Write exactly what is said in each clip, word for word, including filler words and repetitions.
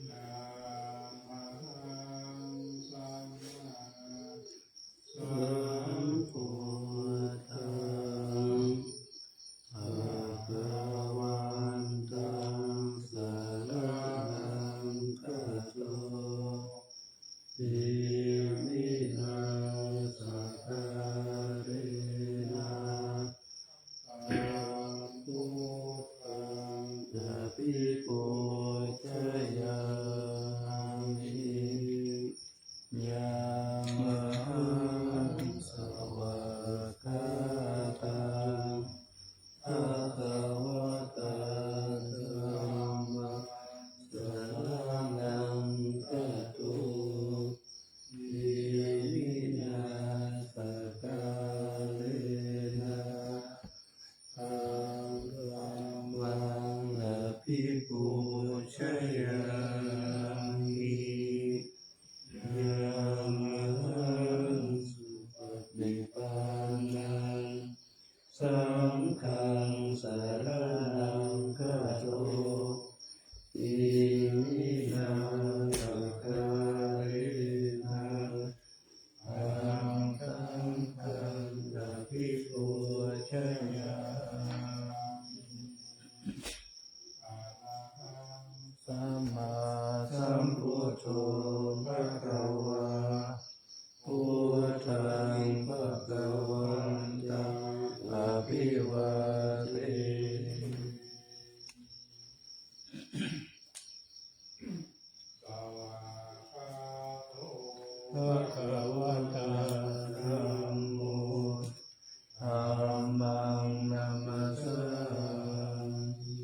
Yamaham sammāsambuddhaṃ bhagavantaṃ saraṇaṃ gato. Iminā sakkārena buddhaṃ abhipūjayāmi. Yamaham svākkhātaṃ bhagavatā dhammaṃ saraṇaṃ gato. Iminā sakkārena buddhaṃ abhipūjayāmi. Yamaham supaṭipannaṃ saṅghaṃ saraṇaṃ gato. Iminā sakkārena saṅghaṃ abhipūjayāmi. Arahaṃ sammāsambuddho bhagavā, buddhaṃ bhagavantaṃ abhivādemi. Svākkhāto bhagavatā dhammo, dhammaṃ namassāmi.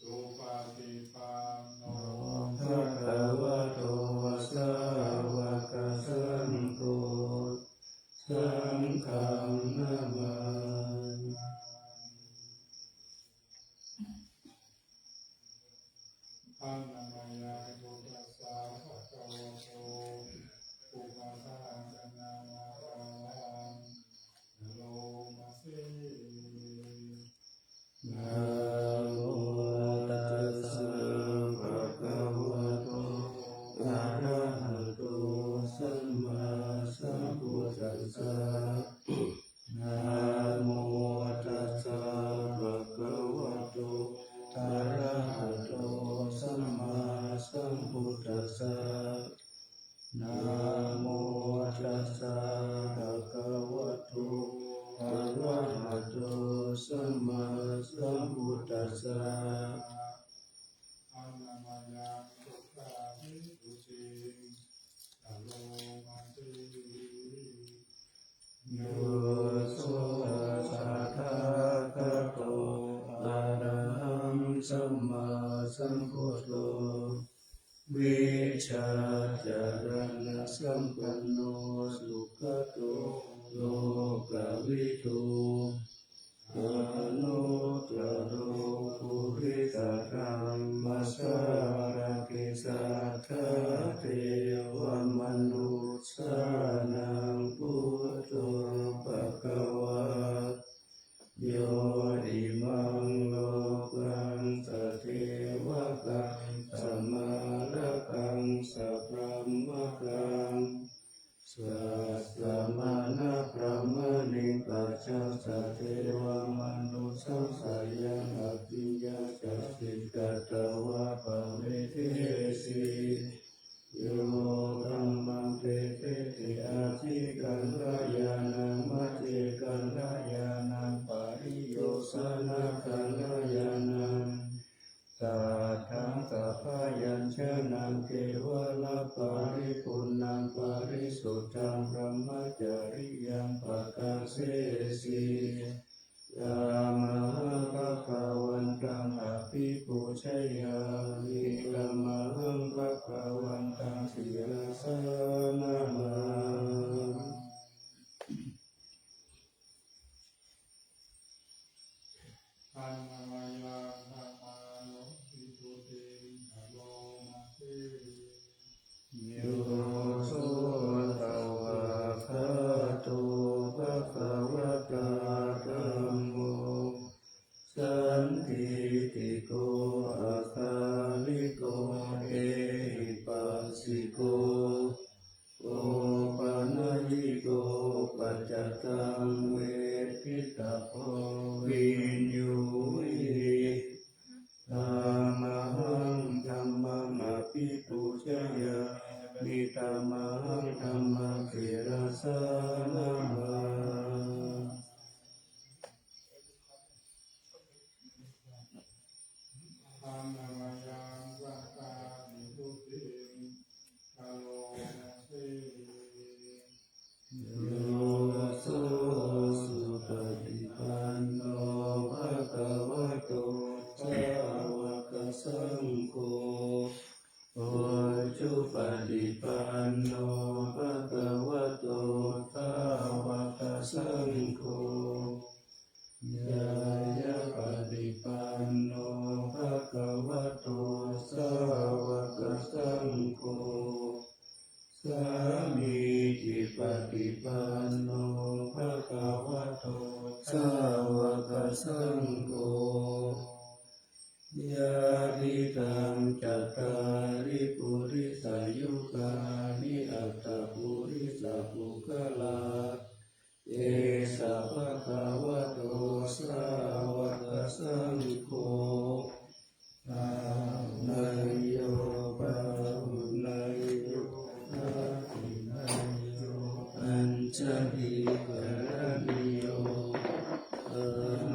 Supaṭipanno bhagavato sāvakasaṅgho, saṅghaṃ namāmi. Annamāya buddhassa bhagavato, pubbabhāganamāraṃ, karoma se. Namo tassa bhagavato arahato sammāsambuddhassa. Namo tassa bhagavato arahato sammāsambuddhassa. Namo tassa bhagavato arahato sammāsambuddhassa. Annamāyaṃ buddhavibhūtiṃ karoma se. Yo so tathāgato arahaṃ sammāsambuddho, vijjācaraṇasampanno sugato lokavidū, anuttaro purisadammasārathi satthā devamanussānaṃ buddho bhagavā. Yo imaṃ lokaṃ sadevakaṃ samārakaṃ sabrahmakaṃ sassamaṇabrāhmaṇikañca sadevamanussakañca abhiññā cāti katvā pavedesi. Yo brahmaṃ veditabbi adhikaraṇaṃ adhikaraṇaṃ pariyosānakaraṇaṃ saddhaṃ sabyañjanaṃ kevalaparipuṇṇaṃ parisuddhaṃ brahmacariyaṃ pakāsesi. Yamahaṃ bhagavantaṃ abhipūjayāmi, tamahaṃ bhagavantaṃ sirasā namāmi. Annamāyaṃ dhammānubhāvibhūtiṃ karoma se. Yo so svākkhāto bhagavatā dhammo, sandiṭṭhiko Handa mayaṃ vakkhābhivuttiṃ karomasi. Yo supaṭipanno bhagavato sāvakasaṅgho, ujupaṭipanno bhagavato sāvakasaṅgho, ñāyapaṭipanno bhagavato sāvakasaṅgho, sāmīcipaṭipanno bhagavato sāvakasaṅgho, yadidaṃ cattāri purisayugāni aṭṭha purisapuggalā, esa bhagavato sāvakasaṅgho, āhuneyyo pāhuneyyo dakkhiṇeyyo añjalikaraṇīyo,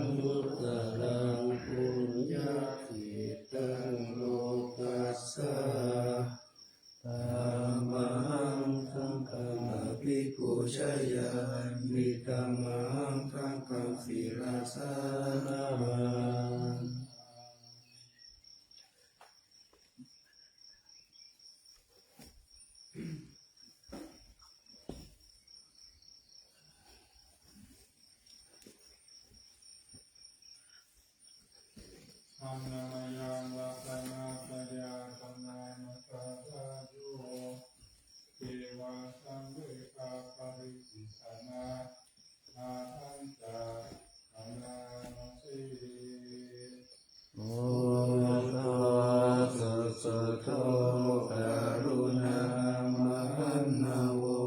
anuttaraṃ puññakkhettaṃ lokassa. Tamahaṃ saṅghaṃ abhipūjayāmi, tamahaṃ saṅghaṃ sirasā namāmi. Handa mayaṃ rakkhaṇatthaya saṇhāya sādhāyo, devā saṃvegaparicchidanatthañca bhaṇāma se. Oghosatto karuṇāmahaṇṇavo,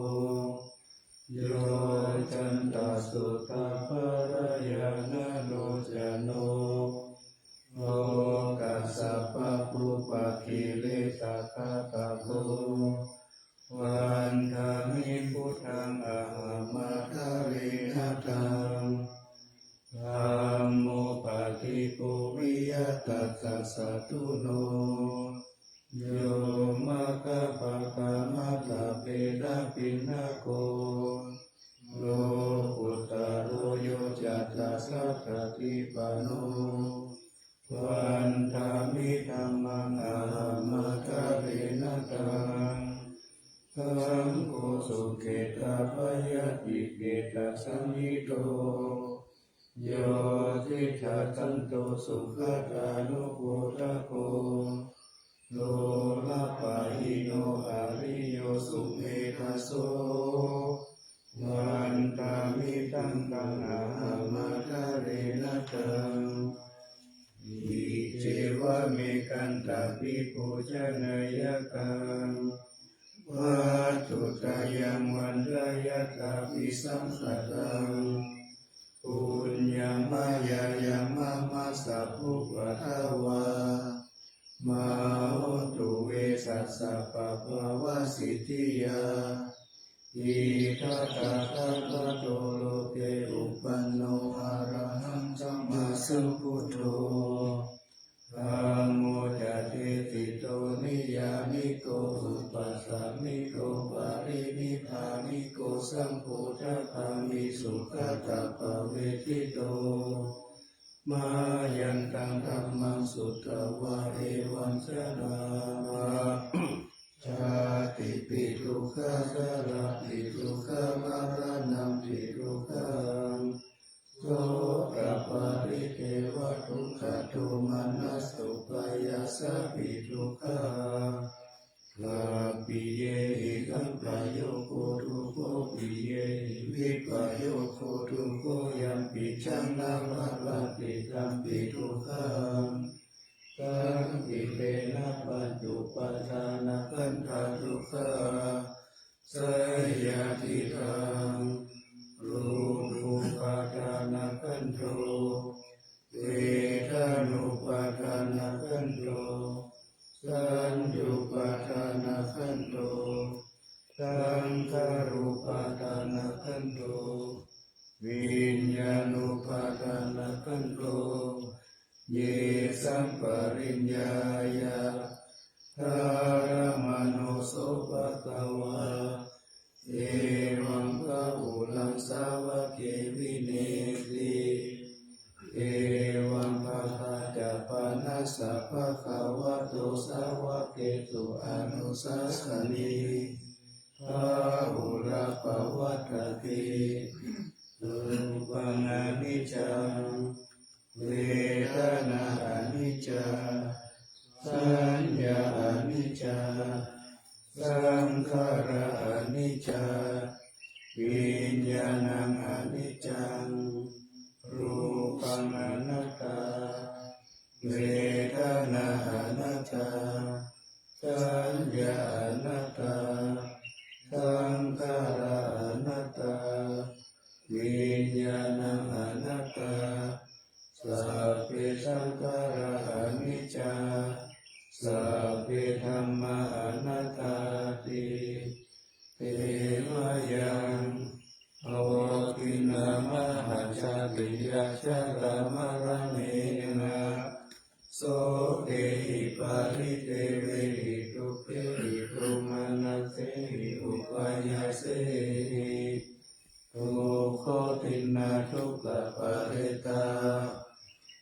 yoccantasuddhaparayanalocano, lokassa pāpūpakilesaghātako, vandāmi buddhaṃ ahaṃ ādarena taṃ. Dhammo paṭikkhovyā tassa satthuno, yo maggapākamattabhedabhinnako, lokuttaro yo cātasattatipanno, vandāmi dhammaṃ ahaṃ ādarena taṃ. Saṅgho sukhetappayātikhettasañhito, yo tiṭṭhañcanto sugatānupādako, lomapahīno ariyo sumedhaso, vandāmi taṃhaṃ ādarena taṃ. Iccevam ekantā abhipūjanīyakaṃ, vatthuttayaṃ vandeyya abhisaṅkhataṃ, puññaṃ mayā yaṃ mama sabbupaddavā, mā hontu ve sassāpabhavasiddhiyā. Idha tathāgato loke uppanno arahaṃ sammāsambuddho, dhammo ca desito niyyāniko upasāmiko parinibbāniko saṅgho cāgāmi sugatappavedito. Mayantaṃ dhammaṃ sutvā evaṃ carāma, jātipi dukkhā jarāpi dukkhā maraṇampi dukkhaṃ, sokaparidevadukkhadomanassupāyāsāpi dukkhā, appiyehi sampayogo dukkho, piyehi vippayogo dukkho, yampicchaṃ na labhati tampi dukkhaṃ, saṅkhittena pañcupādānakkhandhā dukkhā. Seyyathidaṃ, rūpupādānakkhandho, vedanupādānakkhandho, saññupādānakkhandho, saṅkhārupādānakkhandho, viññāṇupādānakkhandho, yesaṃ pariññāya dhāramaṇo so bhagavā, evaṃ bahulaṃ sāvake vineyyāti. Evaṃ bhagavā ca panassa bhagavato sāvakesu anussāsanī bahulā pavattati. Rūpaṃ aniccaṃ, vedanā aniccā, saññā aniccā, saṅkhārā aniccā, viññāṇaṃ aniccaṃ, rūpaṃ anattā, vedanā anattā, saññā anattā, saṅkhārā anattā, viññāṇaṃ anattā, sabbe saṅkhārā aniccā, sabbe dhammā anattāti. Te mayaṃ otiṇṇamahācāti, yattha jārāmaraṇena sokehi paridevehi dukkhehi domanassehi upāyāsehi, dukkhotiṇṇadukkhaparetā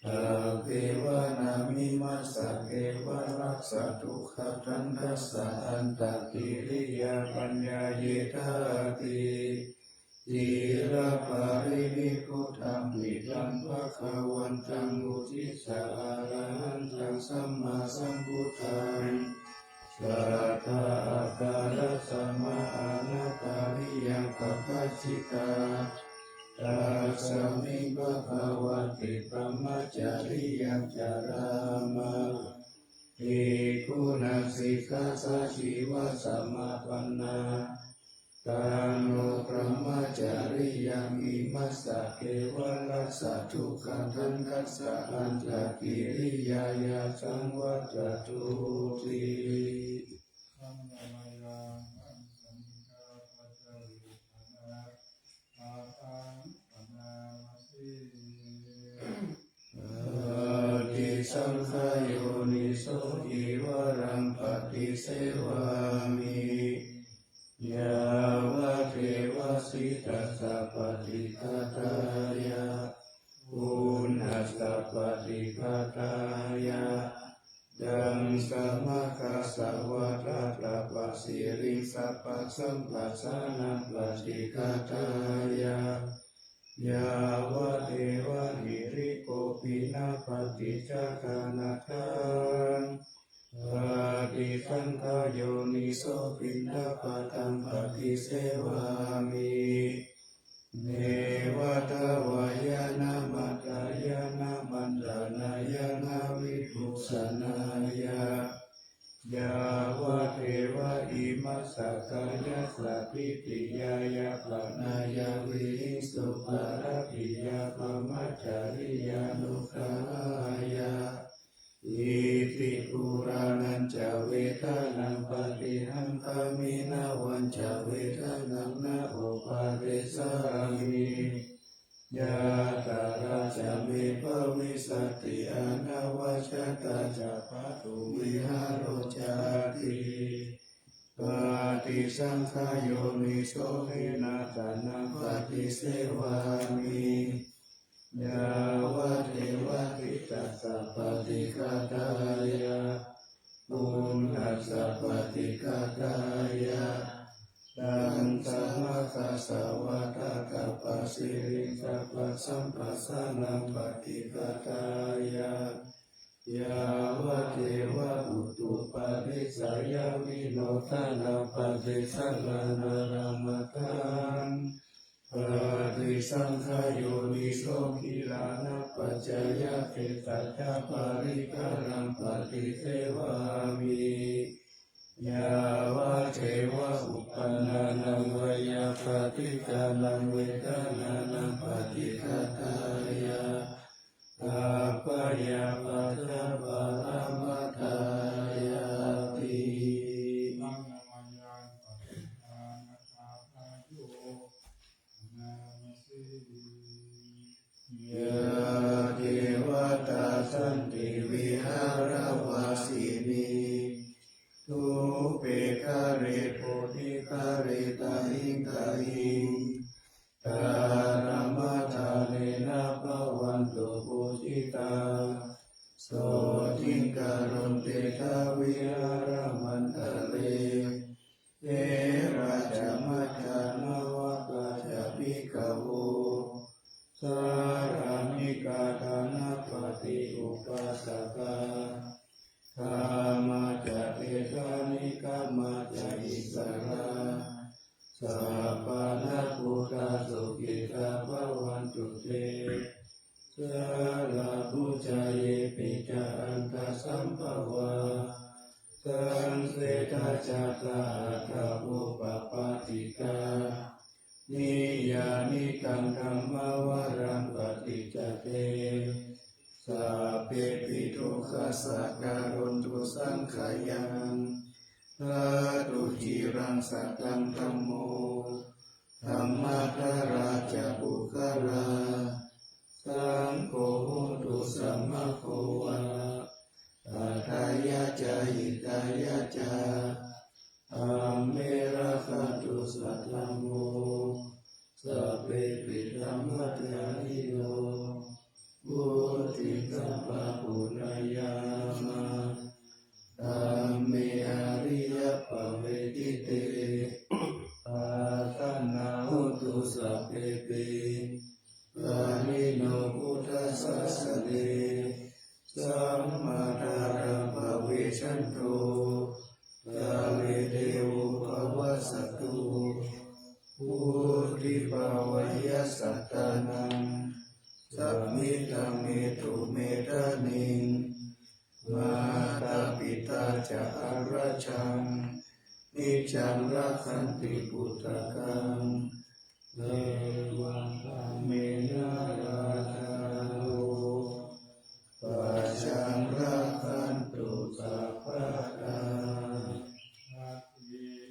appeva nāmimassa kevalassa dukkhakkhandhassa antakiriyā paññāyedhāti. Cilaparinibbutampi taṃ bhagavantaṃ uddissa arahantaṃ sammāsambuddhaṃ satthā ākārasmā anattariyaṃ pabbajitā. Tasmiṃ bhagavati brahmacariyaṃ carāma bhikkhunā sikkhāsājīvasamāpannā. Taṃ no brahmacariyaṃ imassa kevalassa dukkhakkhandhassa antakiriyāya saṃvattatu ti. Paṭisaṅkhā yoniso cīvaraṃ paṭisevāmi, yāvadeva sītassa paṭighātāya, uṇhassa paṭighātāya, daṃsamakassavātātapasiriṃsapasamphassānaṃ paṭighātāya, yāvadeva hirikopinaṃ paṭicchādanatthaṃ. Paṭisaṅkhā yoniso piṇḍapātaṃ paṭisevāmi, neva davāya na madāya na maṇḍanāya na vibhūsanāya, yāvadeva imassa kāyassa ṭhitiyā yāpanāya vihiṃsuparatiyā brahmacariyānuggahāya. Iti purāṇañca vedanaṃ paṭihaṅkhāmi navañca vedanaṃ na uppādessāmi, yātrā ca me bhavissati anavajjatā ca pātuvihāro cāti. Paṭisaṅkhā yoniso hinatthānaṃ paṭisevāmi, yāvadeva sītassa paṭighātāya, uṇhassa paṭighātāya, daṃsamakassavātātapasiriṃsapasamphassānaṃ paṭighātāya, yāvadeva utuparissayavinodanaṃ paṭisallānārāmatthaṃ. Paṭisaṅkhā yoniso gilānapaccayabhesajjaparikkhāraṃ paṭisevāmi, yāvadeva uppannānaṃ veyyābādhikānaṃ vedanānaṃ paṭighātāya, abyāpajjhaparamatāyāti. Yā devatā san vihāramantare. Therā ca majjhā navakā ca bhikkhavo, sārāmikā dānapatī upāsakā, gāmā ca desā nigamā ca issarā, sappāṇabhūtā sukhitā bhavantu te. Jalābujā yepi ca aṇḍasambhavā, saṃsedajātā athavopapātikā, niyyānikaṃ dhammavaraṃ paṭicca te, sabbepi dukkhassa karontu saṅkhayaṃ. Ṭhātu ciraṃ sataṃ dhammo, dhammaddharā ca puggalā, saṅgho hotu samaggo va, atthāya ca hitāya ca. Amhe rakkhatu saddhammo, sabbepi dhammacārino, vuḍḍhiṃ sampāpuṇeyyāma, dhamme ariyappavedite. Pāṇino buddhasāsane, sammā dhāraṃ pavecchanto, kāle devo pavassatu. Vuḍḍhibhāvāya sattānaṃ, samiddhaṃ netu medaniṃ. Mātā pitā ca atrajaṃ, niccaṃ rakkhanti puttakaṃ. Evaṃ dhammena rājāno, pajaṃ rakkhantu sabbadā. Atthi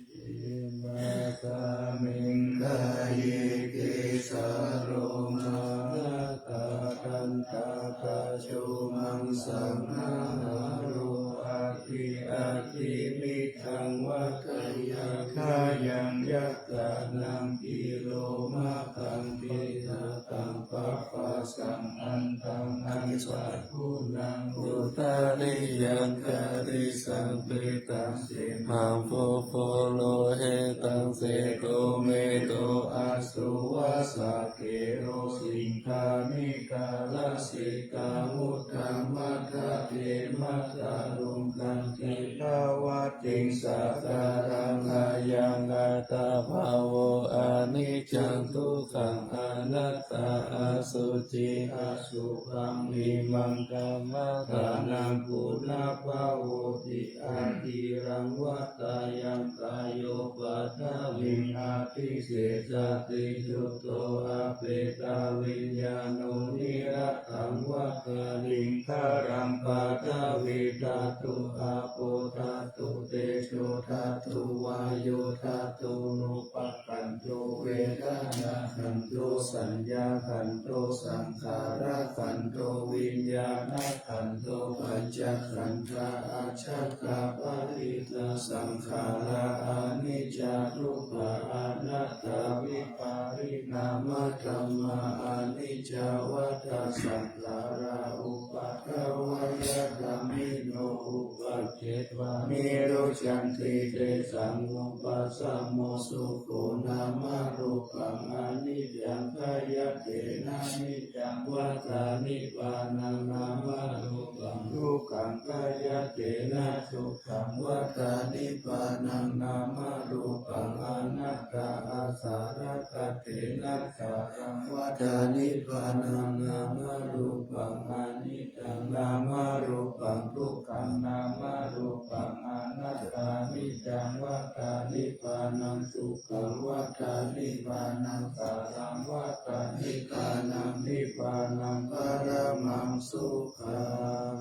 imasmiṃ kāye kesā lomā nakhā dantā taco maṃsā nahārū, aṭṭhī aṭṭhimiddhaṃ vata yaṃ kāyaṃ yathā naṃ kilomakaṃ, thitattaṃ papphāsaṃ antaṃ añjaguṇaṃ, udariyaṃ karīsaṃ pittaṃ semhaṃ pubbu lohitaṃ sedo medo assu vassa khero, siṅghāṇi karasika mudda maddhake maddhaluṅgaṅ, khīṇavatiṃ sakaraṃ ayaṃ attabhāvo aniccaṃ dukkhaṃ anattā, asuci asubhaṃ imaṃ kammadānaṃ punabbhavoti. Aciraṃ vata yaṃ kāyo paṭhaviṃ adhisessati, chuddho apetaviññāṇo niratthaṃ vata liṅgaraṃ paṭhavīdhātu āpodhātu tejodhātu vāyodhātu rūpakkhandho vedanākkhandho saññākkhandho saṅkhārakkhandho viññāṇakkhandho pañcakkhandhā ajjhattapaṭittasaṅkhārā aniccā dukkhā anattā vipariṇāmadhammā. Aniccā vata saṅkhārā uppādavayadhammino, uppajjitvā nirujjhanti tesaṃ vūpasamo sukho. Nāmarūpaṃ aniccaṃ khayattena niccaṃ vata nibbānaṃ, nāmarūpaṃ dukkhaṃ khayattena dukkhaṃ vata nibbānaṃ, nāmarūpaṃ anattā āsarakkhattena saraṃ vata nibbānaṃ, nāmarūpaṃ aniccaṃ nāmarūpaṃ dukkhaṃ, nāmarūpaṃ anattā niccaṃ vata nibbānaṃ, sukhaṃ vata nibbānaṃ, saraṃ vata nibbānaṃ, nibbānaṃ paramaṃ sukhaṃ.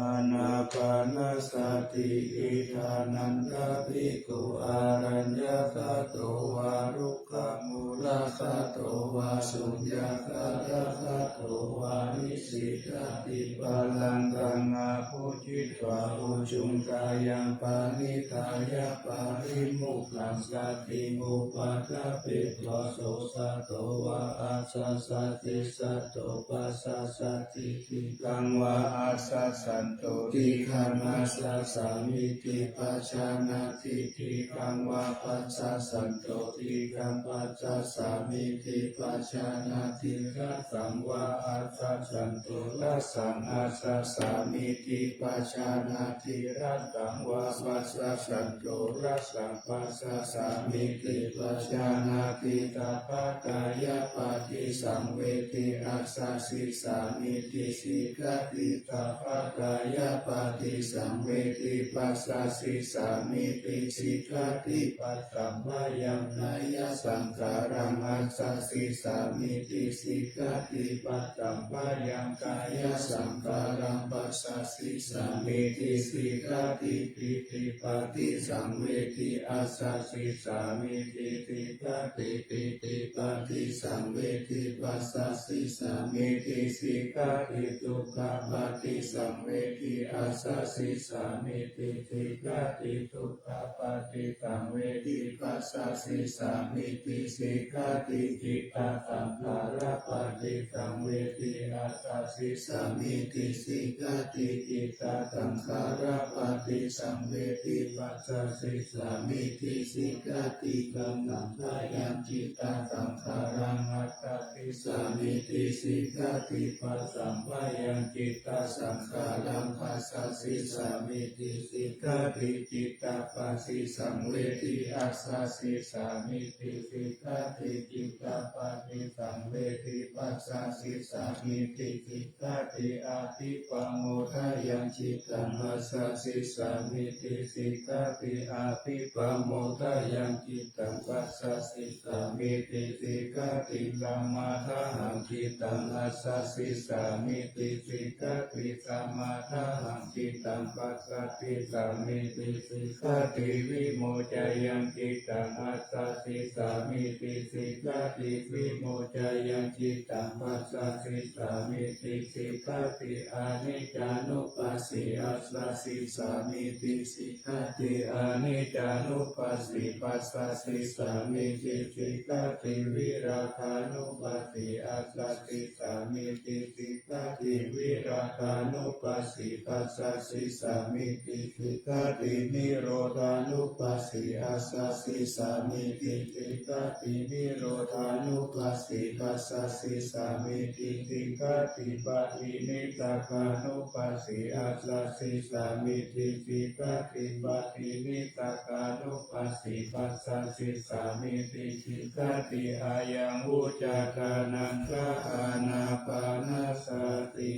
Ānāpānasati. Idha nanda bhikkhu araññagato vā rugg Samūlagato vā suññāgāragato vā nisikkhati, pāṇānaṃ ābhujitvā ujuṃ kāyaṃ paṇidhāya pāṇimukhaṃ satiṃ upaṭṭhapetvā, so satto vā assa sati, satto passa sati, dīghaṃ vā assa santo, dīghaṃ passasāmīti pajānāti, dīghaṃ vā passassanto, dīghaṃ passasāmīti pajānāti, rassaṃ vā assa santo, rassaṃ passasāmīti pajānāti, rassaṃ vā passassanto, rassaṃ passasāmīti pajānāti, sabbaṃ kāyapaṭisaṃvedi, assajjissāmīti sikkhati, sabbaṃ kāyapaṭisaṃvedi, passajjissāmīti sikkhati, passaṃ bhayaṃ kāyasaṅkhāraṃ assajjissāmīti sikkhati, passaṃ bhayaṃ kāyasaṅkhāraṃ passajjissāmīti sikkhati, pītipaṭisaṃvedi, assajjissāmīti sikkhati, pītipaṭisaṃvedi, passajjissāmīti sikkhati, dukkhapaṭisaṃvedi, assajjissāmīti sikkhati, dukkhapaṭisaṃvedi, passajjissāmīti sikkhati, cittasaṅkhārapaṭisaṃvedi, assajjissāmīti sikkhati, cittasaṅkhārapaṭisaṃvedi, passajjissāmīti sikkhati, sabbaṃ bhayaṃ cittasaṅkhāraṃ assajjissāmīti sikkhati, passaṃ bhayaṃ cittasaṅkhāraṃ passajjissāmīti sikkhati, cittapaṭisaṃvedi, assajjissāmīti sikkhati, cittapaṭisaṃvedi, passajjissāmīti sikkhati, abhippamodayaṃ cittaṃ, assajjissāmīti sikkhati, abhippamodayaṃ cittaṃ, passajjissāmīti sikkhati, samādahaṃ cittaṃ, assajjissāmīti sikkhati, samādahaṃ cittaṃ, passajjissāmīti sikkhati, vimocayaṃ cittaṃ, assajjissāmīti sikkhati, vimocayaṃ cittaṃ, passajjissāmīti sikkhati, aniccānupassī, assajjissāmīti sikkhati, aniccānupassī, passajjissāmīti sikkhati, virāgānupassī, assajjissāmīti sikkhati, virāgānupassī, passajjissāmīti sikkhati, nirodhānupassī, assajjissāmīti sikkhati, nirodhānupassī, passajjissāmīti sikkhati, paṭinissagānupassī, assajjissāmīti sikkhati, paṭinissagānupassī, passajjissāmīti sikkhati, ayaṃ vuccānātha ānāpānasati.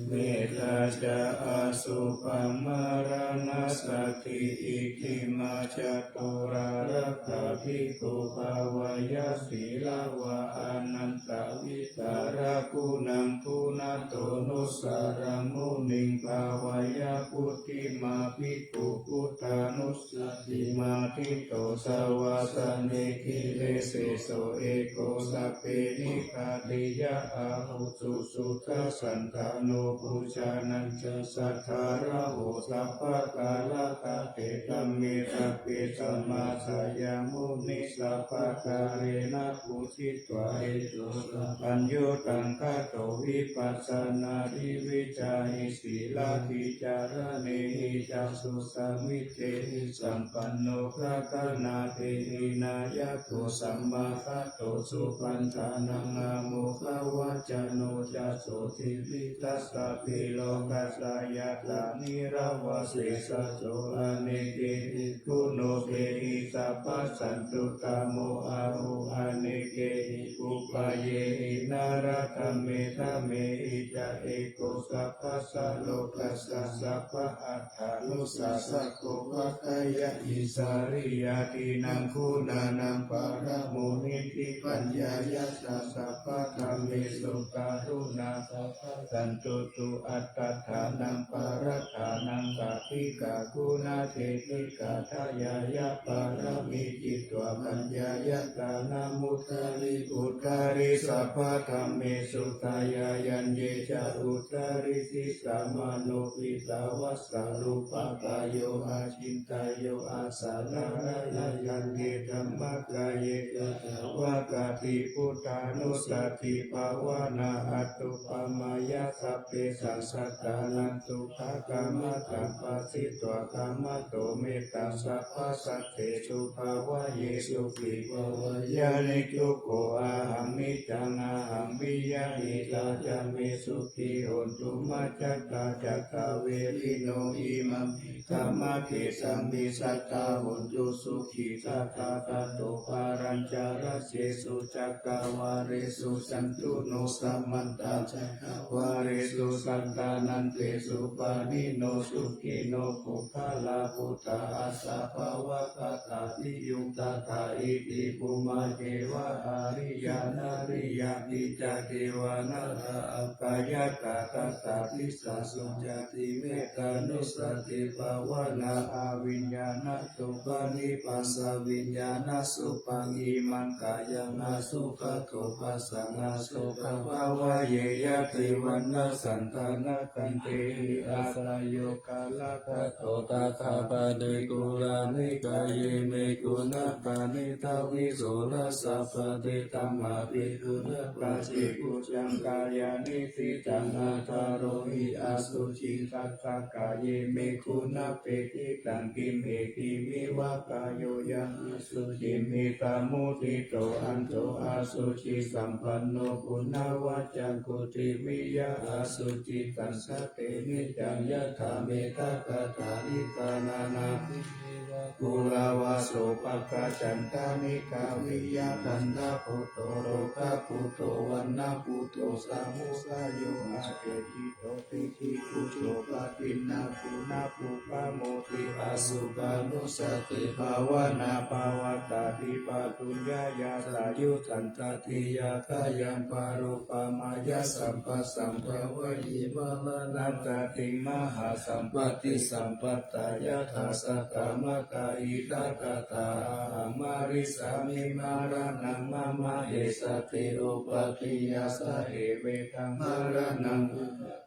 Mettā ca asubhaṃ maraṇasati, iddhimā catulālabhā bhikkhū bhāweyya sīlavā anantavidhāraguṇaṃ guṇato nusaraṃ muniṃ bhāweyya. Puthimā bhikkhū buddhānussatī matthito savāsane giriseso eko sabbe nigghātiyā ahu suddhasandāno pujānañca saddhāraho sabbakālakatthedhamme sabbe samādaya muni sabbakālena pūjitvā eco sabbaññutaṃ gato vipassanādivijjāhi sīlādicāraṇehi cakkhusamiddhehi sampanno gaganātehi nāyako sammāgato supaṭṭhānaṃ āmokavacano ca sotthi vitasabhi lokassa yattha nirāva sesato anekehi guṇubbehi sabbasantuttamo ahu anekehi upbayehi naradhamme me dhamme icca eko sabbassa lokassa sabba attānusassako vaggayābhisariyādīnaṃ guṇānaṃ paramo niṭṭhi paññāya ca sabba dhammesu karuṇā sabba santusu attadānaṃ parattānaṃ sadik kha guṇā detikā dayāya pāramī citvā paññāya ca namuttari uttari sabba dhammesu dayāyaññe ca uttari sīsa mano piṭṭha vassa rūpa kāyo acintayyo asalarā yaṅge dhammakāye katvāna kāti buddhānussati bhāvanā atthupamayā sabbesaṃ sattānaṃ sukhākamataṃ phāsitvā khamatu mettaṃ sabbasattesu bhāvaye sukhī bhāvaye nikubbho ahaṃ niccaṃ ahaṃ viya hidā ca me sukhī hontu majjhattā ca dvāraṃ imaṃ dhammadesaṃ me sadā hontu sukhī sadā tato palañca dasesu cakkavāḷesu santu no samantā cakkavāḷesu sattānantesu pāṇino sukhino puggalā buddhā asappavakatā viyuttā iti bhummā ceva ariyanariyāni ca devā nalā akkhayatā tassa disā suññati mettā nussati bhāvanā aviññāṇato panidassāviññāṇasubhaṃ imaṃ kāyaṃ asukhato passaṃ asukhā bhāvaye yadi vaṇṇasantānakaṃ dehi asayokalagato tathāpare gurāni kāye me guṇā paṇidhā visuddhā sabbadhi dhammāpi guṇā paṭibujjhaṃ kāyāni sitaṃ aṭṭharohi asuci tassa kāye me guṇā peṭṭhitaṃ kimme kimmeva kāyo yaṃ asuciṃ hisamuṭṭhito aṇḍo asuci sampanno puṇṇavacaṃ kuṭiviya asuci taṃ sate niccaṃ yathā me taṃ kathā ittha nānābhidhi gulavā sopāga candanikkā viya daṇḍabhūto rogabhūto vaṇṇabhūto samudayo asetthi to diṭṭhibhujūpaṭiṇṇaguṇabhū pamodati asubhaṇussati bhāvanā pavattati pātuyāya sāyuttaṃ tatiyā kāyaṃ paro pamayā sabbasambhavāye maraṇā satiṃ mahāsampattī sampattā yathā saddamattā idha tathā ahaṃ marissāmi maraṇaṃ mama esati upādiya sahevedaṃ maraṇaṃ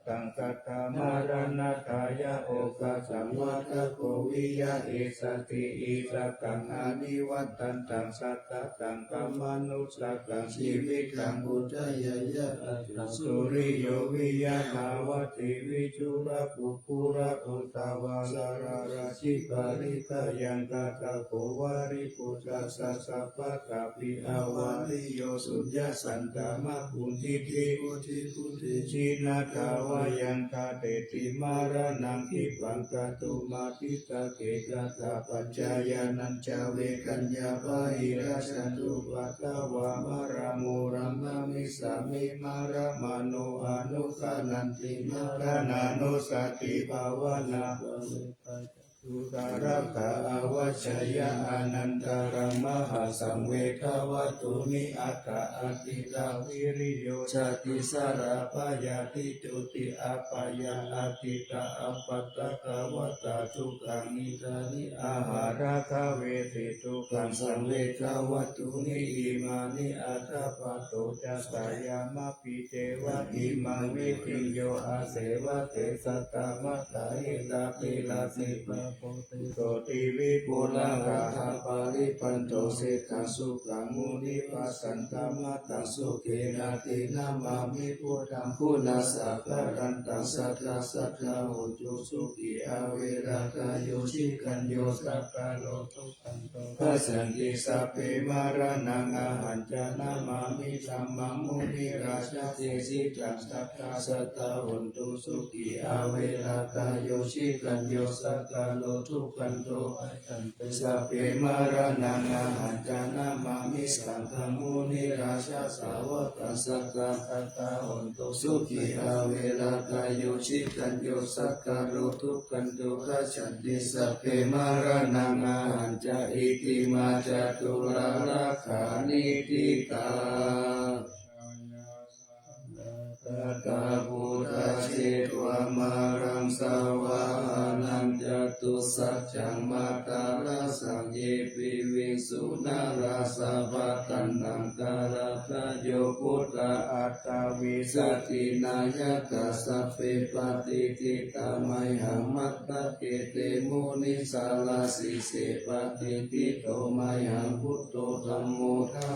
taṃ sadā maraṇatthāya okāsaṃ vata ko viya esati issataṃ anivattantaṃ sattataṃ khamānu ssaṃ jīvitaṃ udayāya aṭṭhaṃ suriyo viya dāvatthi viduḷā puggalā uddhavā saḷarājī palighayaṃ katako vāli buddhassa sabbattā pi avāliyo suññā santā mā puññiṃ dīputi buddhe jinatā vā yaṃ dadetti maraṇaṃ khippaṃ katumā diṭṭhake kathā paccayānañca vekaññā bāhirajjhattupaddavā maraṃ mūlaṃ namissāmi maraṃ mano anukkhaṇanti maraṇānussati bhāvanā pavattati tusarakkha avajjeyya anantānaṃ mahāsaṃvedavatthuṃ aṭṭha atītā viriyo jāti jarābyādi jotī apāya atītā appaṭighātatā dukkhā niddhāni ahārakā vesī dukkhaṃ saṃvedavatthuṃ imāni aṭṭha pādo ca sayamā pi ceva imaṃ viddhiṃ yo āsevatte saddamattā etāpi laddhi pāpū te sotthi vipulā rahaṃ paripūraṃ seṭṭhaṃ sukhaṃ munivaravacanaṃ sukhena te namāmi buddhaṃ guṇasāgaraṃ taṃ sadā sadā hontu sukhī averā kāyo cirañño sadā hontu santo paccanti sabbe maraṇaṃ ahañca namāmi dhammaṃ munirājadesitaṃ sadā sadā hontu sukhī averā kāyo cirañño sadā dukkhanto payantu sabbe maraṇaṃ ahañca namāmi saṅghaṃ munirājassa sāvakaṃ saddhaṃ sadā hontu sukhī averā kāyo cittañca saṅkhāro dukkhanto payanti sabbe maraṇaṃ ahañca. Itimā caturāḷhakā niṭṭhitā. Tathā buddhā jetvā māraṃ savāhanaṃ catusaccāmatarassaṃ ye piviṃsu narāsabhā. Taṇhaṅkarādayo buddhā aṭṭhavīsati nāyakā sabbe patiṭṭhitā mayhaṃ matthake te munissarā. Sīse patiṭṭhito mayhaṃ buddho dhammo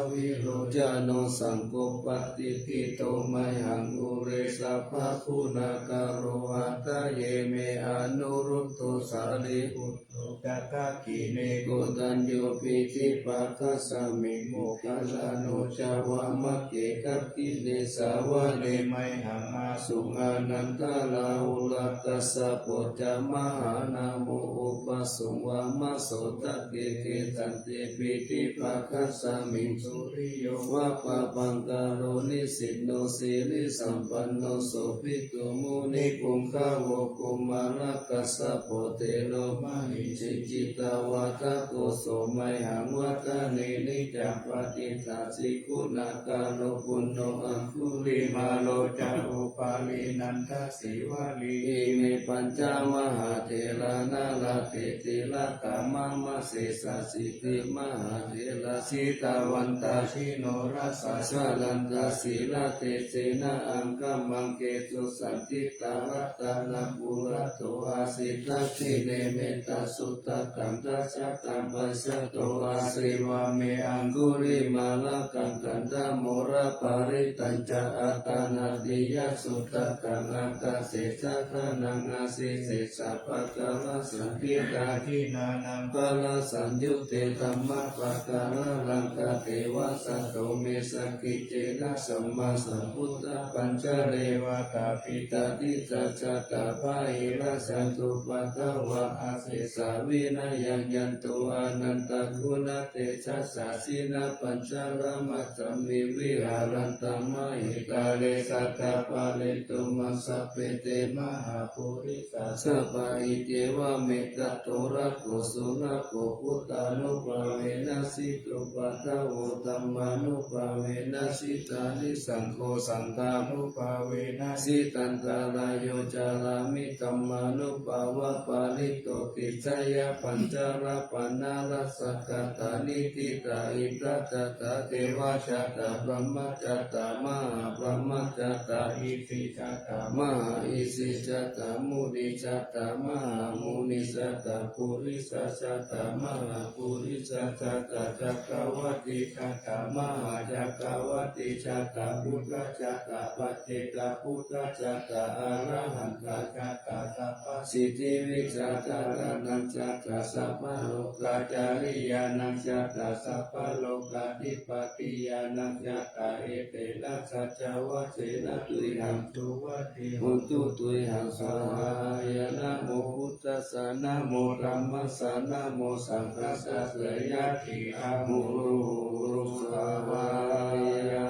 dvilocano saṅgho patiṭṭhito mayhaṃ ure sabbaguṇākaro. Hadaye me anuruddho sārīputto ca dakkhiṇe koṇḍañño piṭṭhibhāgasmiṃ moggallāno ca vāmake. Dakkhiṇe savane mayhaṃ āsuṃ ānandarāhulā kassapo ca mahānāmo ubhāsuṃ vāmasotake. Kesante piṭṭhibhāgasmiṃ suriyo va pabhaṅkaro nisinno sirisampanno sobhito munipuṅgavo. Kumārakassapo thero mahesī cittavādako so mayhaṃ vadane niccaṃ patiṭṭhāsi guṇākaro. Puṇṇo aṅgulimālo ca upālī nandasīvalī ime pañca mahātherā nalāṭe tilakā mama. Sesāsīti mahātherā jitavantā jinorasā jalantā sīlatejena aṅgamaṅgesu saṇṭhitā. Ratanaṃ purato āsi dakkhiṇe mettasuttakaṃ dhajaggaṃ pacchato āsi vāme aṅgulimālakaṃ. Khandhamoraparittañca āṭānāṭiyasuttakaṃ ākāse chadanaṃ āsi sesā pākārasaṇṭhitā. Jinānaṃ balasaṃyutte dhammapākāralaṅkate vasato me sakiccena sammāsambuddhapañjare. Vātapittādisañjātā bāhirajjhattupaddavā asesā vinayaṃ yantu anantaguṇatejasā. Jinapañjaramajjhamhi viharantaṃ mahītale sadā pālentu maṃ sabbe te mahāpurisāsabhā. Iccevametato rāgo surakkho buddhānubhāvena jitupaddavo dhammānubhāvena jitārisaṅgho saṅghānubhāvena jitantarāyo carāmi dhammānubhāvapālito. Tisso pañca rā pana rājagāthā niṭṭhitā ittha jātā devajātā brahmajātā mahābrahmajātā isijātā mahāisijātā munijātā mahāmunijātā purisajātā mahāpurisajātā cakkavattijātā mahācakkavattijātā buddhajātā paccekabuddhajātā arahantajātā sabbasiddhivijjā dānañjātā sabbalokācariyānañjātā sabbalokādhipatiyānañjātā. Etena saccavajjena tuyhaṃ suvatthi hotu tuyhaṃ svāhāya. Namo buddhassa namo dhammassa namo saṅghassa jayati ahurohuro svāhāya.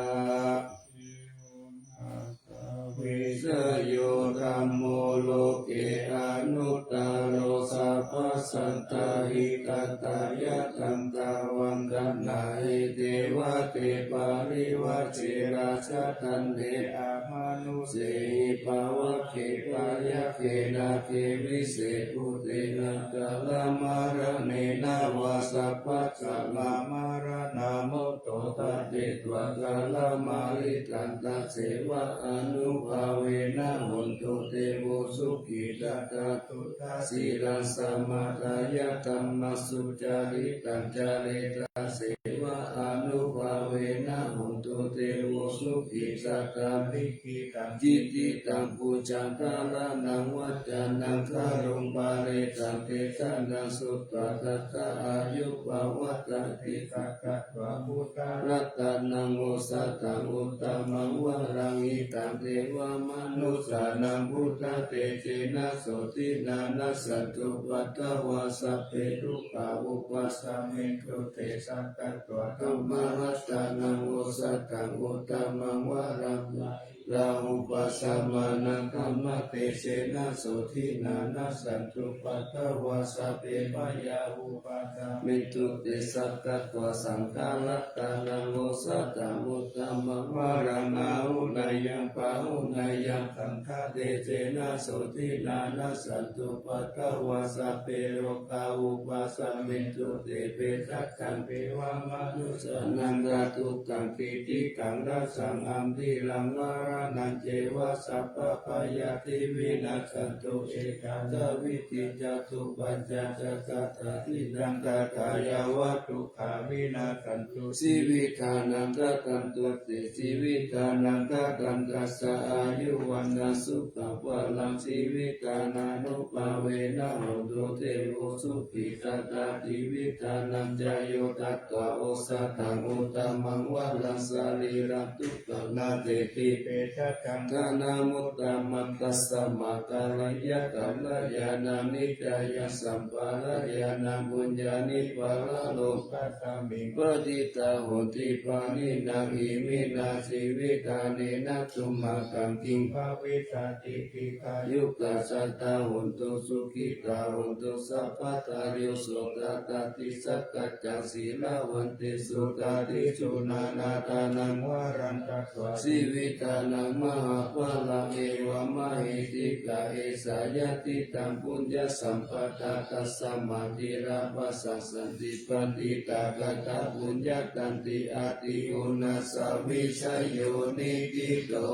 Vijayo dhammo loke anuttaro sabbasattāhitatthāya. Taṃ taṃ vandamāhe devā te parivajjena. Jhātañce amanussehi pāvake byagghe nāge vise bhūte akantamaraṇena vā sabbasmā maraṇā mutto ṭhapetvā kālamāritaṃ. Tasseva ānubhāvena hontu devo sukhī. Dadantu saddhiṃ samadāya dhammaṃ sucaritaṃ care. Tasseva ānubhāvena hontu devo sukhī. Sataṃ likhitaṃ cintitaṃ pūjaṃ dhāraṇaṃ vācanaṃ garuṃ pāretaṃ desanaṃ sutvā tatra āyu pavaḍḍhatīti. Sakkatvā buddharatanaṃ osathaṃ uttamaṃ varaṃ hitaṃ devamanussānaṃ buddhatejena sotthinā nassantupaddavā sabbe dukkhā vūpasamentu te. Sakkatvā dhammaratanaṃ osathaṃ uttamaṃ varaṃ vīrāhubhasamanaṃ dhammatejena sotthinā nassantupaddavā sabbe bhayā vūpasamentu te. Sakkatvā saṅgharatanaṃ osathaṃ uttamaṃ varaṃ āhuneyyaṃ pāhuneyyaṃ saṅghatejena sotthinā nassantupaddavā sabbe rogā vūpasamentu te. Bhesajjaṃ devamanussānaṃ dhātukaṃ tiṭṭhitaṃ rasaṃ ambhīraṃ maraṇañceva sabbabhayāti vinassantu. Ekā ca vittī catuppañca ca sattacīdaṃ tathāya vā dukkhā vinassantu jīvitanaṃ dadantu te. Jīvitanaṃ dadantassa āyu vaṇṇaṃ sukhaṃ balaṃ jīvitānānubhāvena hontu devo sukhī sadā. Jīvitanañca yo datvā osathaṃ uttamaṃ varaṃ sarīraṃ dukkhānatethi bhesajjaṃ dānamuttamaṃ. Tasmā kālena kalyāṇaṃ nittiyā sampādeyya puññāni paralokasmiṃ patiṭṭhā honti pāṇinā. Iminā jīvitānena tumhākaṃ kiṃ bhavissati dīghāyukā sadā hontu sukhitā hontu sabbadā. Yo sotthā atthi sakkaccaṃ sīlavantesu tatthīsu nānatthaṃ varaṃ datvā jīvitānaṃ mahapphalaṃ evammahiddhikā esā yadidaṃ puññasampadā. Tasmā dhīrā bhāsassanti paṇḍitā katapuññattanti atthi uṇhissavijayo niṭṭhito.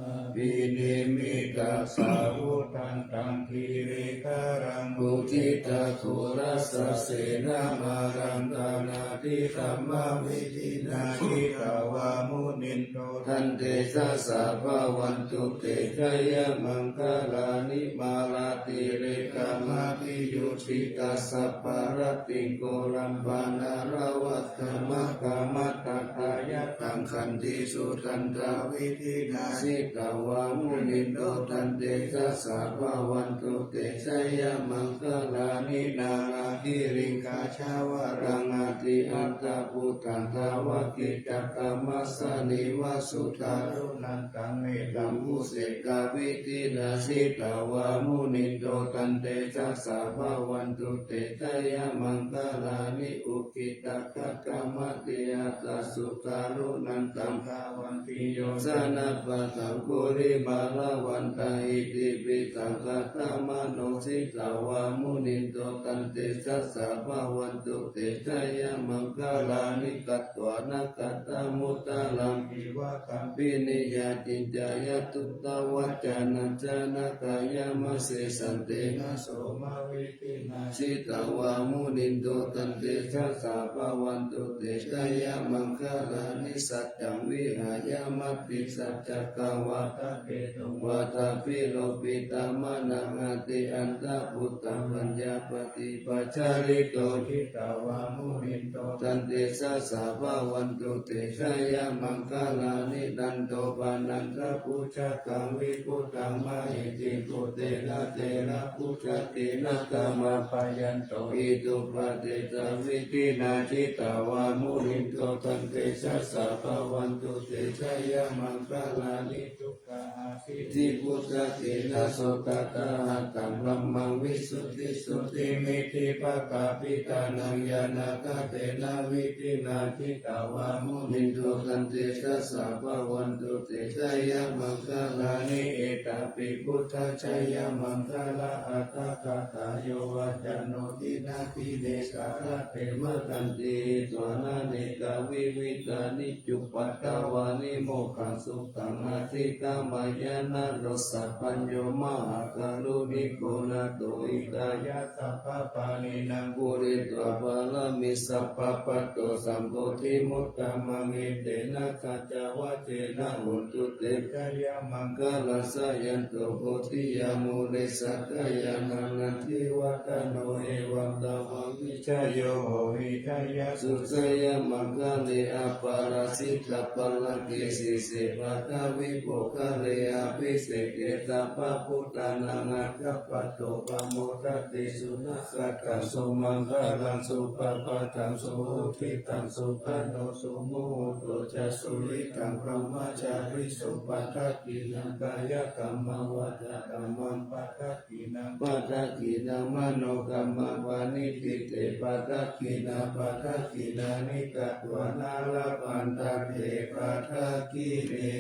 Abhinimmitasāvudhantaṃ girigajaṃ uditaghorasasenamāraṃ dānādidhammavidhinā jitavā munindo taṃtejasā bhavantu te jayamaṅgalāni. Mārātirekamabhiyujjhitasabbarattiṃ ghorampanāḷavakamakkhamathaddhayakkhaṃ khantīsudantavidhinā jitavā munindo taṃtejasā bhavantu te jayamaṅgalāni. Nāḷāgiriṃ gajavaraṃ atimattabhūtaṃ dāvaggicakkamasanīva sudāruṇantaṃ mettambusekavidhinā jitavā munindo taṃtejasā bhavantu te jayamaṅgalāni. Ukkhittakhaggamatihatthasudāruṇantaṃ dhāvantiyojanapathaṅgulimālavantaṃ iddhībhisaṅkhatamano jitavā munindo taṃtejasā bhavantu te jayamaṅgalāni. Katvāna kaṭṭhamudaraṃ iva gabbhinīyā ciñcāya duṭṭhavacanaṃ janakāyamajjhe santena somavidhinā jitavā munindo taṃtejasā bhavantu te jayamaṅgalāni. Saccaṃ vihāya matisaccakavādaketuṃ vādābhiropitamanaṃ atiandhabhūtaṃ paññāpadīpajalito jitavā munindo taṃtejasā bhavantu te jayamaṅgalāni. Nandopanandabhujagaṃ vibudhaṃ mahiddhiṃ puttena therabhujagena damāpayanto iddhūpadesavidhinā jitavā munindo taṃtejasā bhavantu te jayamaṅgalāni. Duggāhadiṭṭhibhujagena sudaṭṭhahatthaṃ brahmaṃ visuddhijutimiddhibakābhidhānaṃ ñāṇāgadena vidhinā jitavā munindo taṃtejasā bhavantu te jayamaṅgalāni. Etāpi buddhajayamaṅgalaaṭṭhagāthā yo vācano dinadine sarate matandī hitvānanekavividhāni cupaddavāni mokkhaṃ sukhaṃ adhigameyya Naro sapañño mahākāruṇiko nātho, hitāya sabbapāṇinaṃ pūretvā pāramī sabbā, patto sambodhimuttamaṃ, etena saccavajjena hotu te jayamaṅgalaṃ. Jayanto bodhiyā mūle sakyānaṃ nandivaḍḍhano, evaṃ tvaṃ vijayo hohi jayassu jayamaṅgale, aparājitapallaṅke sīse paṭhavipokkhare, abhiseke sabbabuddhānaṃ aggappatto pamodati. Sunakkhattaṃ sumaṅgalaṃ supabhātaṃ suhuṭṭhitaṃ, sukhaṇo sumuhutto ca suyiṭṭhaṃ brahmacārisu, padakkhiṇaṃ kāyakammaṃ vācākammaṃ padakkhiṇaṃ, padakkhiṇaṃ manokammaṃ paṇidhī te padakkhiṇā, padakkhiṇāni katvāna labhantatthe padakkhiṇe.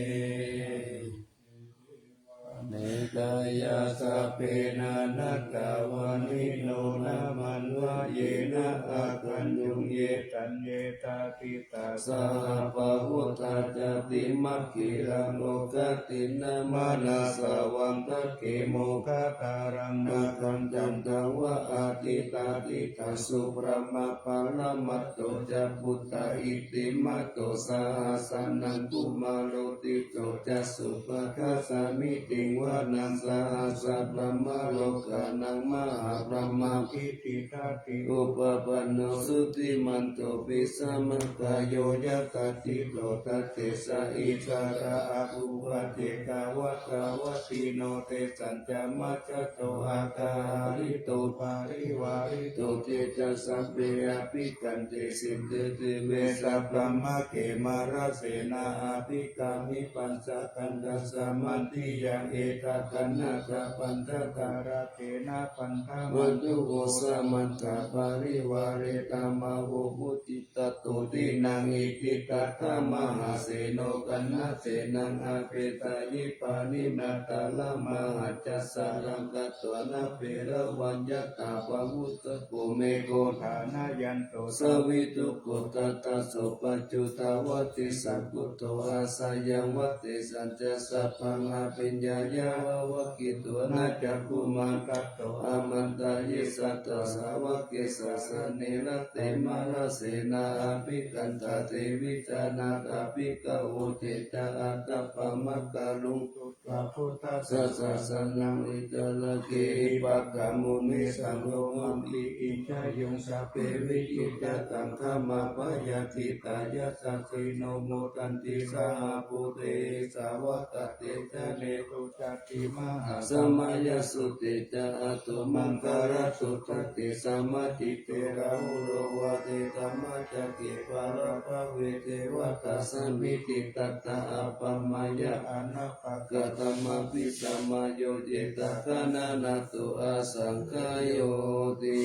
Nekayasabbena natthavānino nāmanvayena āgañchuṃ, ye caññe sadisā saha bahujā cātimakkhilaṃ, oghatiṇṇamanāsavaṃ dakkhemoghataraṃ, nakkhattañcava atiṭṭhācittaṃ subrahmā paramatto ca puttā iddhimato saha, sanaṅkumāro tisso ca supaṭṭhāsami tiṃ vanaṃ sahassabrahmalokānaṃ mahābrahmābhitiṭṭhati. Upapanno jutimanto bhismākāyo yasassi so, dasettha issarā āgū paccekavasavattino, tesañca majjhato aṭṭhaharitto parivārito, te ca sabbe abhikkante sinde deve sabrahmake mārasenā abhikkāmi, paccattaṃ samandiyaṃ etha gaṇhatha pañcakāra kena bandhamatthu vo samantā parivāretha mā vo muccittatthu. Tiṇṇaṃ iti tattha mahāseno kaṇhasenaṃ apesayi pāṇinā talamāhacca saraṃ katvāna bheravaṃ yathā pāvussako megho thanayanto savijjuko tadā so paccudāvatti saṅkuddho asayaṃvate. Tañca sabbaṃ abhiññāya vavakkhitvāna cakkhumā tato āmantayi satthā sāvake sāsane rate. Mārasenā abhikkantā te vijānātha bhikkhavo, te ca ātappamakaruṃ sutvā buddhassa sāsanaṃ. Vesalāge pakkāmuṃ nesaṃ lomampi iñjayuṃ, sabbe vijitasaṅgāmā bhayātītā yasassino modanti saha bhūtehi. Sāvakā te janesutāti mahāsamayasutte ca, athomaṅgalasuttaṃ desamāti. Te rāhulā vācetaṃ maccake pāṇabhave devatā samitiṃ tathā āpammāya anāpakattam abhisamāyo, ye ca gaṇā na tu asaṅkhayoti.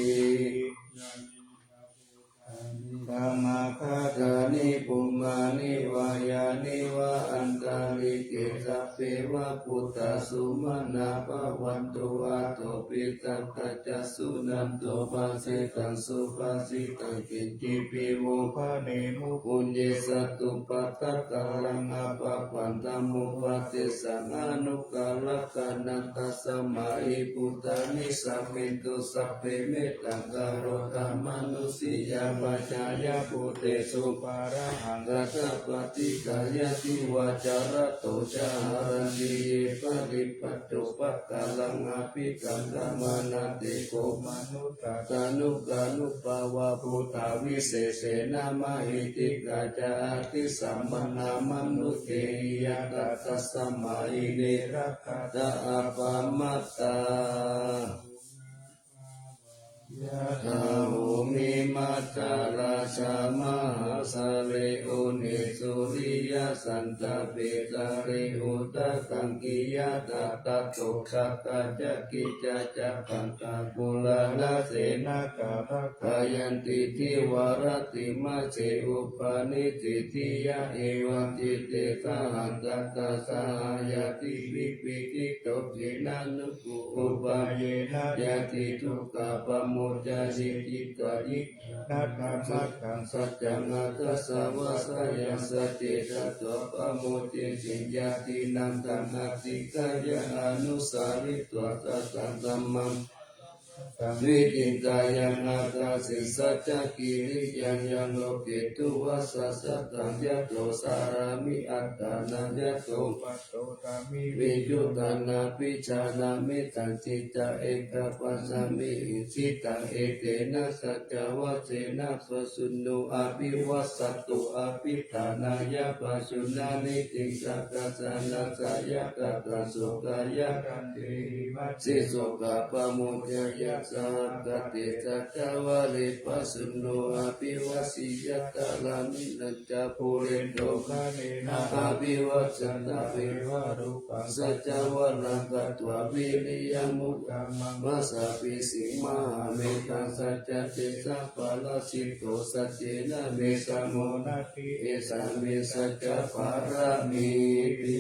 Samāgatāni bhummāni vā yāni va antalikkhe, sabbe va bhūtā sumanā bhavantu, athopi sakkacca suṇantu bhāsitaṃ. Subhāsitaṃ kiñcipi vo bhaṇemu, puññe satupaṭṭhākaraṃ appaṭivattamupādesam anuggāhakānaṃ. Tasmā hi bhūtā nisāmentu sabbe mettaṃ karotha mānusiyā pajāya bhūtesu, pāṇahaṃ kaṭṭhapattidāyādi vācārato ca haranti ye paribbā cupakaraṃ abhikkantā. Mānā te kho manussā tanūkarūpā va bhūtā visesena mahiddhikā ca, atthi sammānā manussāhi ñātā, tasmā hi ne rakkhatha appamattā. Yathā bhummimajjā rājā mahāsāgare, uṇhisūriyasaṅgāpe jāriṃ-udaṅgaṃ, khiyathā tadokkhajā kiccā ca pañcamakarasenā, kālakañjā yaṅkiñci viratthiṃ majjhe upādi siddhiyā. Evaṃ citte sahassatā sahassāyatī vipīḷito, khīṇānubhū upayāgā ñātidukkhā pamuddaṃ Jane cittayiṭṭhāna dhammaṭṭhaṃ saccaṃ atthāya vasayaṃ, sacce katvā pamodati. Ñātīnaṃ taṃ atikkanti anussaritvā satthaṃ dhammaṃ saṅghaṃ, vicintayāna attāsi saccakiriyaṃ. Yaṃ loke duvasasattaṃ yato carāmi attānaṃ, yato paccudāmi viññuhi taṃ nābhijānāmi. Taṃ ṭhitā ekapāsami ṭhitaṃ etena saccavajjena, pasuṇu abhivāsatu abhiṭhānāya pasuṇānītiṃ. Saṅghassa nāsayakataṃ sokāya katteti mahesī, sokappamodanāya sahagatena cantalikkhe, pasuṇu abhivāsiyā kālāni. Ca puttehi ganena abhivāsatha, evarūpaṃ saccavajjena katvā vīriyamuttamaṃ. Māsābhissaṃ mahāmettaṃ saccatejapālito, saccena me samo natthi esā me saccapāramīti.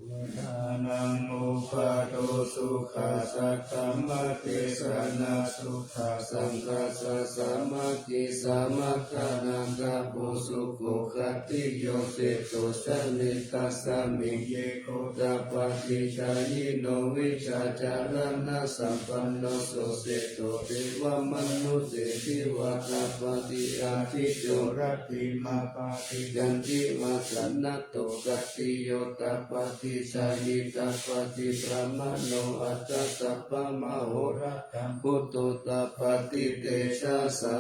Buddhānaṃ uppādo sukhā, saddhammadesanā sukhā, saṅghassa sāmaggī, samaggānaṃ tapo sukho. Khattiyo seṭṭho jāne, tasmiṃ ye gotapādi, jhāyino vijjācaraṇasampanno, so seṭṭho devamanussena divatapādi, ādicco rattimābhāti candimā sannaddho. Khattiyo tapati, jhāyī tapati, brāhmaṇo atha sabbamahorattiṃ, buddho tapati tejasā.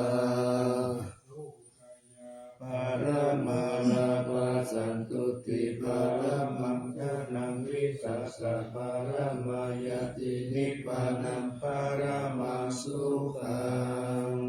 Paramā lābhā santuṭṭhī, paramaṃ dhanaṃ vītassa, paramā ñātī nibbānaṃ, paramaṃ sukhaṃ.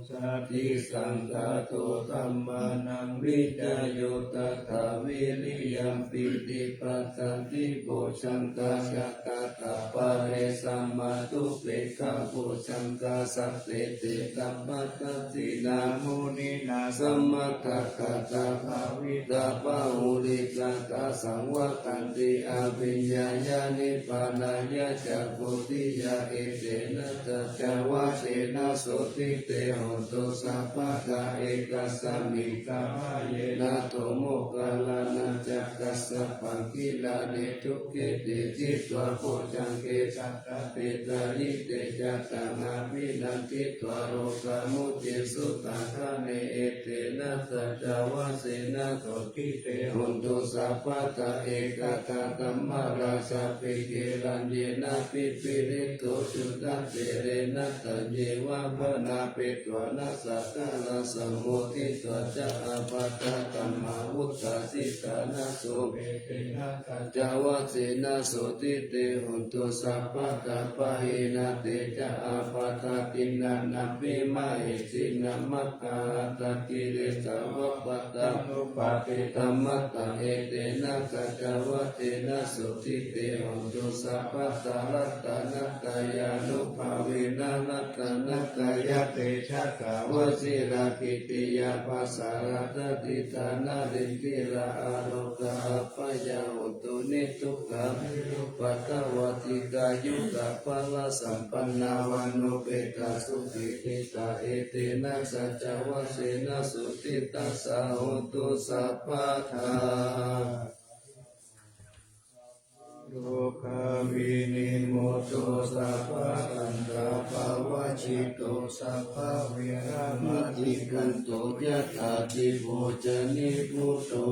Satisaṅkhāto dhammānaṃ vicayo, tathā viriyampīti passaddhi bojjhaṅgā ca tathāpare samādhupekkhabojjhaṅgā, sattete sabbadassinā muninā sammadakkhātā bhāvitā bahulīkatā, saṃvattanti abhiññāya nibbānāya ca bodhiyā. Etena saccavajjena sotthi te hotu sabbadā. Ekasmiṃ samaye nātho moggallānañca kassapaṃ gilāne dukkhite disvā bojjhaṅge satta desayi. Te ca taṃ abhinanditvā rogā mucciṃsu taṅkhaṇe. Etena saccavajjena sotthi te hotu sabbadā. Ekadā dhammarājāpi gelaññenābhipīḷito cundattherena, taññeva bhaṇāpetvāna sakkāraṃ sammoditvā ca ābādhā tamhā vuṭṭhāsi ṭhānaso. Etena saccavajjena sotthi te hotu sabbadā. Pahīnā te ca ābādhā tiṇṇannampi mahesinaṃ, maggāhatakilesāva pattānuppattidhammataṃ. Etena saccavajjena sotthi te hotu sabbadā. Ratanattayānubhāvena ratanattayatejasā, vajirakkhittiyā pasārā sadisā narīndira ārogā abyāpajjhā hontu niddukkhamā, nirūpadā vā dīghāyukā balā sampannā vaṇṇaṃ upetaṃ sukhī citā. Etena saccavajjena sotthi tassa hotu sabbadā. Rogā vinimutto, sabbasantāpavajjito, sabbaveramatikkanto, yathā dīpo ca nibbuto.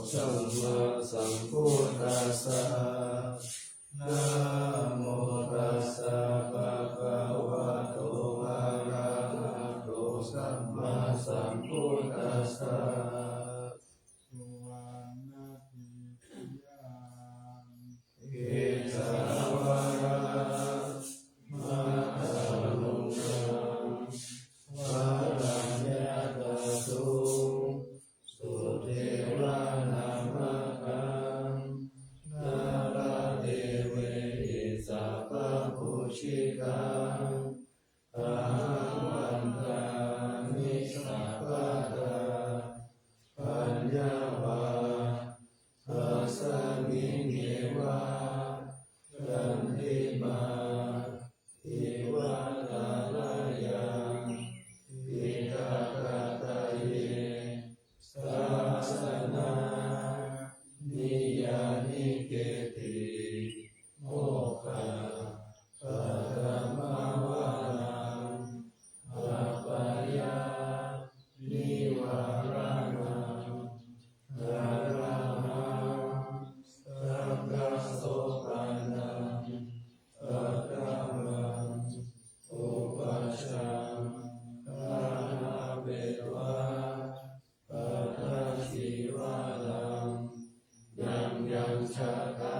sammāsambuddhassa. Namo tassa bhagavato arahato sammāsambuddhassa. Kesavā mātā varaṃ yadadātuṃ sudevanāmakam nāradevehi sabbapūjitaṃ. Taṃ vandāmi sabbadā paññāvā tasmiṃ eva candimā iva tarāyaṃ. Piṭakattaye sāsanaṃ niyyānike'ti mokkhapatham varaṃ apāyanivāraṇaṃ arahaṃ saṅghasopanam paṭhamam upajjhaṃ bhāvetvā pattacīvaraṃ. Yaṃ yaṃ jātā